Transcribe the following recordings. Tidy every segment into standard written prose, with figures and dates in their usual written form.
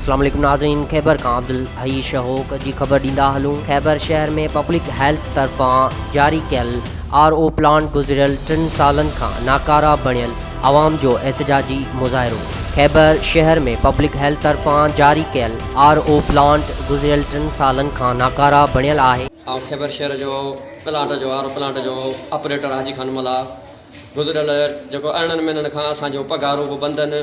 السلام عليڪم ناظرين خيبر کان عبدالحئي شهوڪ جي خبر ڏيندا هلون خيبر شهر ۾ پبلڪ هيلٿ طرفان جاري ڪيل آر او پلانٽ گذريل ٽن سالن کان ناڪاره بڻيل عوام جو احتجاجي مظاهرو خيبر شهر ۾ پبلڪ هيلٿ طرفان جاري ڪيل آر او پلانٽ گذريل ٽن سالن کان ناڪاره بڻيل آهي. آئون خيبر شهر جو پلانٽ جو آر او پلانٽ جو آپريٽر حاجي خان ملاح گذريل جيڪو ارڙهن مهينن کان اسان جون پگهارون به بند آهن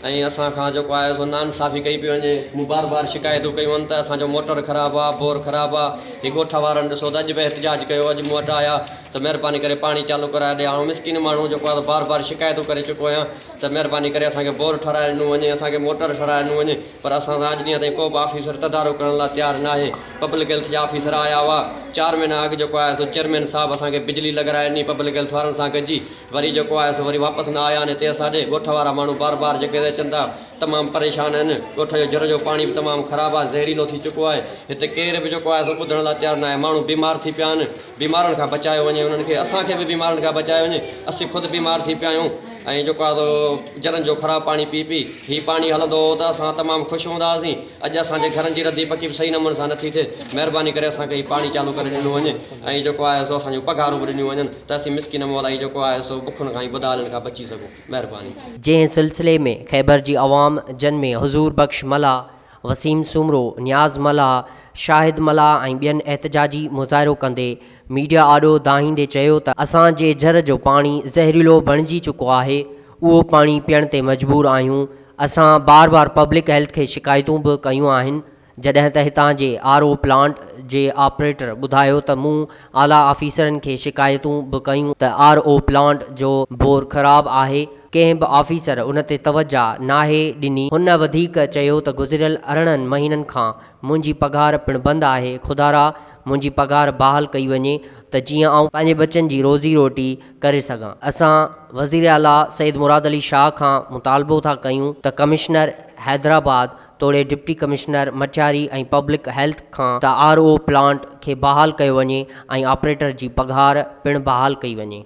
۽ اسان کان جيڪو آهي سو ناانصافي ڪئي پئي وڃي مون بار بار شڪايتون ڪيون آهن ته اسان جو موٽر خراب آهي بور خراب آهي هي ڳوٺ وارن ڏسو ته اڄ به احتجاج ڪيو اڄ مون وٽ آيا ته مهرباني ڪري پاڻي چالو ڪرائي ڏي آئون مسڪين ماڻهو جيڪو آهي بار بار شڪايتون ڪري چڪو آهيان ته مهرباني ڪري اسان کي بور ٺهرائي ڏنو وڃي اسان کي موٽر ٺهرائي ڏنو وڃي پر اسان سان اڄ ڏينهن تائين ڪو به آفيسر تدارڪ ڪرڻ لاء تيار ناهي پبلڪ هيلٿ جا آفيسر آيا هئا چار مهينا اڳ جيڪو آهي سو چيئرمين صاحب اسان کي بجلي لڳرائي ڏني پبلڪ هيلٿ وارن سان گڏجي وري جيڪو آهي سو وري واپس نه آيا آهن هتي اسان ڏي ڳوٺ وارا ماڻهو بار بار جيڪي هتي اچن ٿا تمام پريشان آهن ڳوٺ جو جر جو پاڻي به تمام خراب آهي زهريلو ٿي چڪو آهي هتي ڪير به جيڪو آهي سو ٻڌڻ لاء تيار ناهي ماڻهو بيمار ٿي پيا آهن بيمارن کان بچايو وڃي انهن کي اسان کي به بيمارن کان بچايو وڃي اسين خود بيمار ٿي پيا آهيون ۽ جيڪو آهي سو جرن جو خراب پاڻي پي پي هي پاڻي هلندو هو ته اسان تمام خوش هوندا هئاسين اڄ اسان جي گهرن جي رڌي پڪي به صحيح نموني سان نٿي ٿئي مهرباني ڪري اسان کي هي پاڻي چالو ڪري ڏنو وڃي ۽ جيڪو آهي سو اسان جون پگهارون به ڏنيون وڃن ته اسين مسڪين مولائي جيڪو آهي سو بکن کان ۽ بدحالين کان بچي سگهون مهرباني. جنهن سلسلي ۾ خيبر جي عوام جن ۾ حضور بخش ملاح، وسيم سومرو، نياز ملاح، شاهد ملاح ۽ ٻين احتجاجي مظاهرو ڪندي ميڊيا آڏو دانهيندي چيو ته اسان جي جر جو پاڻي زهريلو بڻجي چڪو آهي اهو پاڻي پيئڻ تي مجبور آهيون اسان بار بار پبلڪ هيلٿ کي شڪايتون به ڪيون آهن جڏهن ته هتان جي آر او پلانٽ جي آپريٽر ٻڌايو ته مون اعليٰ آفيسرن کي شڪايتون به ڪيون ته آر او پلانٽ جو بور خراب آهي ڪنهن به آفيسر ان تي توجهه ناهي ڏني هن وڌيڪ چيو ته گذريل 18 مهينن کان منهنجي پگهار پڻ بند آهي خدارا منهنجي پگهار بحال ڪئي وڃي ته جيئن آئون پنهنجي ٻچن جي روزي روٽي ڪري سگهان. اسان وزيراعليٰ سيد مراد علي شاهه کان مطالبو ٿا ڪيون ته ڪمشنر حيدرآباد توڙي deputy commissioner Matiari ۽ public health کان ته آر او پلانٽ کي بحال ڪيو وڃي ۽ آپريٽر جي پگهار پڻ بحال ڪئي وڃي.